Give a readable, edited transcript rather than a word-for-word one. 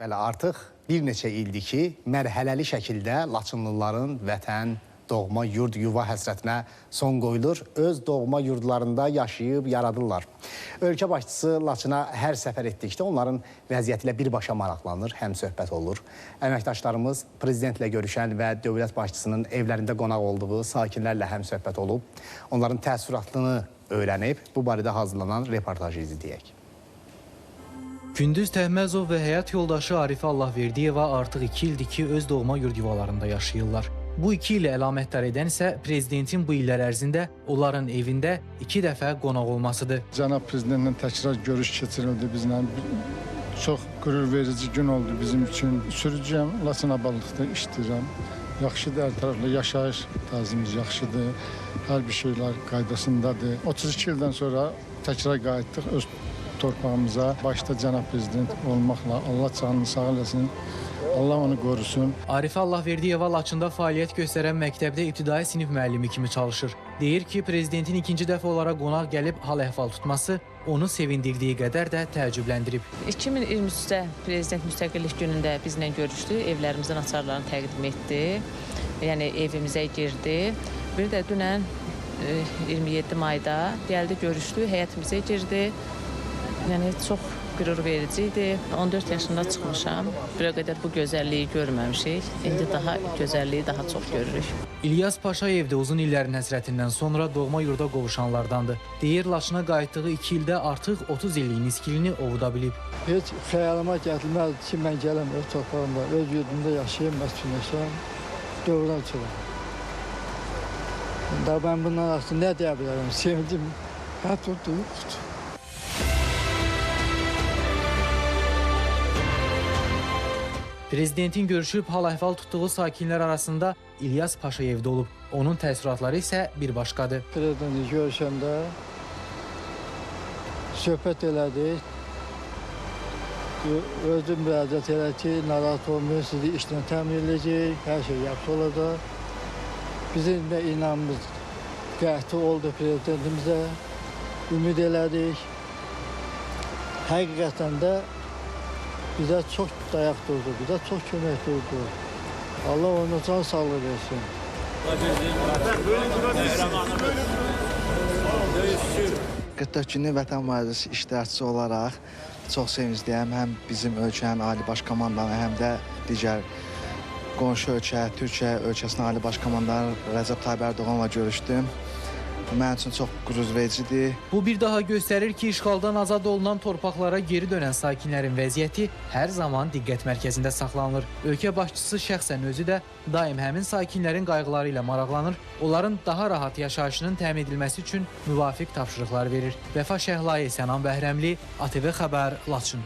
Bəli, artıq bir neçə ildir ki, mərhələli şəkildə Laçınlıların vətən, doğma yurd, yuva həsrətinə son qoyulur. Öz doğma yurdlarında yaşayıb yaradırlar. Ölkə başçısı Laçına hər səfər etdikdə onların vəziyyəti ilə birbaşa maraqlanır, həm söhbət olur. Əməkdaşlarımız prezidentlə görüşən və dövlət başçısının evlərində qonaq olduğu sakinlərlə həm söhbət olub. Onların təəssüratını öyrənib, bu barədə hazırlanan reportajı izləyək. Gündüz Təhməzov və həyat yoldaşı Arifə Allahverdiyeva artıq 2 ildir ki, öz doğma yurd yuvalarında yaşayırlar. Bu 2 ili əlamətdar edən isə prezidentin bu illər ərzində onların evində 2 dəfə qonaq olmasıdır. Cənab prezidentlə təkrar görüş keçirildi bizlə. Çox qürur verici gün oldu bizim üçün. Sürücüyəm, Laçınaballıqda işləyirəm. Yaxşıdır, hər tərəflə yaşayış tərzimiz yaxşıdır. Hər bir şeylər qaydasındadır. 32 ildən sonra təkrar qayıtdıq öz torpağımıza. Başda cənab prezident olmaqla Allah canını sağ eləsin, Allah onu qorusun. Arifə Allahverdiyeva Laçında fəaliyyət göstərən məktəbdə ibtidai sinif müəllimi kimi çalışır. Deyir ki, prezidentin ikinci dəfə olaraq qonaq gəlib hal-əhval tutması onu sevindirdiyi qədər də təəccübləndirib. 2023-də prezident müstəqillik günündə bizlə görüşdü, evlərimizin açarlarını təqdim etdi, yəni evimizə girdi. Bir də dünən 27 mayda gəldi, görüşdü, həyətimizə girdi. Yəni çox qürur verici idi. 14 yaşında çıxmışam. Bura qədər bu gözəlliyi görməmişik. İndi daha gözəlliyi daha çox görürük. İlyas Paşayev də uzun illərin həsrətindən sonra doğma yurda qovuşanlardandır. Deyir, Laçına qayıtdığı 2 ildə artıq 30 illik niskilini ovuda bilib. Heç xəyalıma gətirməzdi ki, mən gələm öz torpağımda, öz yurdumda yaşayım, məskunləşəm, dövran sürəm. Da mən bundan artıq nə deyə bilərəm? Sevindim, hətta yoxdur. Prezidentin görüşüb hal-əhval tutduğu sakinlər arasında İlyas Paşayev də olub. Onun təəssüratları isə bir başqadır. Prezidenti görüşəndə söhbət elədik. Özü müraciət elədi ki, narahat olmayın, sizi işlə təmin edəcək, hər şey yaxşı olacaq. Bizim də inamımız qəti oldu prezidentimizə, ümid elədik. Həqiqətən də bizə çox dayaq durdu, bizə çox kömək durdu. Allah ona can sağlığı versin. 44 günlük Vətən Müharibəsi iştirakçısı olaraq çox sevincliyəm. Həm bizim ölkənin Ali Baş Komandanı, həm də digər qonşu ölkə, Türkiyə ölkəsinin Ali Baş Komandanı Rəcəb Tayyip Ərdoğanla görüşdüm. Mənim üçün çox qürurvericidir. Bu bir daha göstərir ki, işğaldan azad olunan torpaqlara geri dönən sakinlərin vəziyyəti hər zaman diqqət mərkəzində saxlanılır. Ölkə başçısı şəxsən özü də daim həmin sakinlərin qayğıları ilə maraqlanır, onların daha rahat yaşayışının təmin edilməsi üçün müvafiq tapşırıqlar verir. Vəfa Şəhlayi, Sənan Bəhrəmli, ATV Xəbər, Laçın.